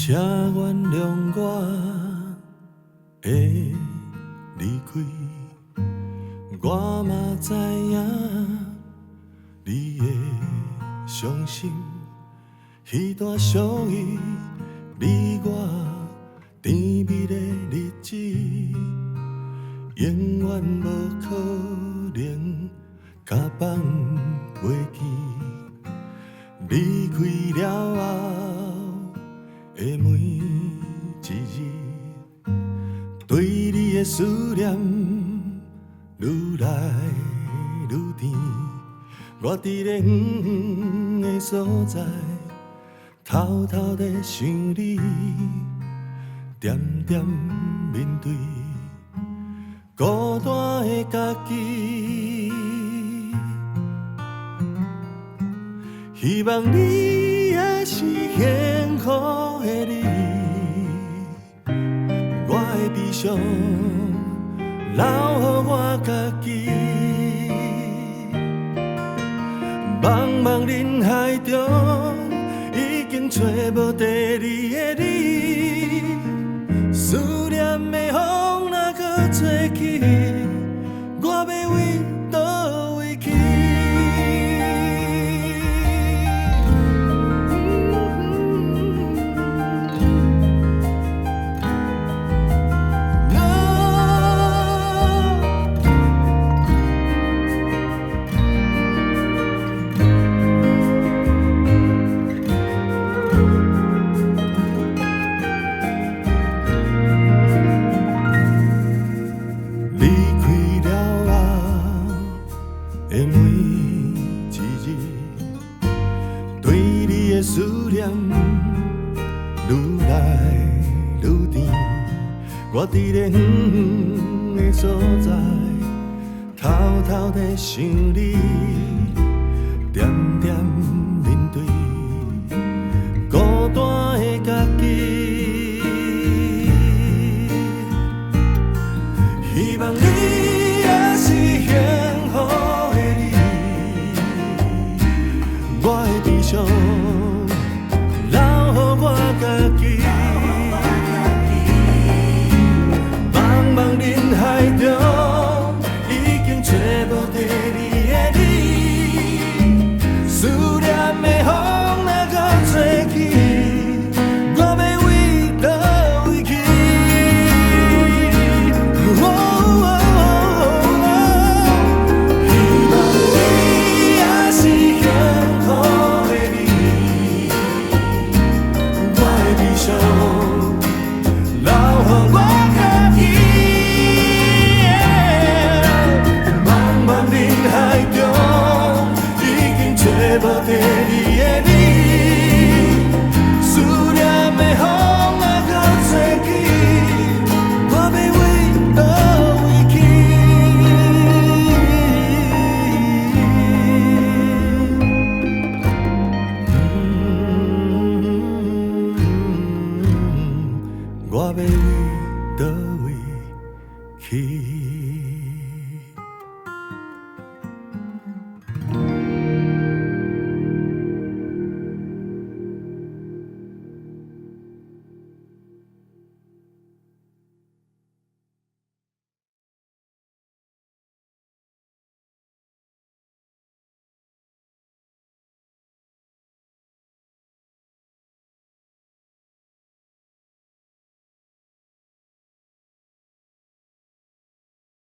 請原諒我的離開，我嘛知影你會傷心。彼段屬於你我甜蜜的日子，永遠無可能共放袂記。離開了後的每一日，對你的思念愈來愈甜。我佇咧遠遠的所在，偷偷地想你，恬恬面對孤單的家己。希望你也是幸福的你，我的悲傷留予我家己。茫茫人海中，已經揣無第二个你。思念的風若閣吹起，我欲為佗位去？離開了後的每一日，對你的思念愈來愈甜。我佇咧遠遠的所在，偷偷地想你，恬恬面對孤單的家己。希望你也是幸福的你，我的悲傷留予我家己。茫茫人海中，已經揣無第二个你。思念的風若閣吹起，我欲為佗位去？希望你也是幸福的你，我的悲傷留予我家己。茫茫人海中，已經揣無第二个你。思念的風若閣吹起，我欲為佗位去？我欲為佗位去？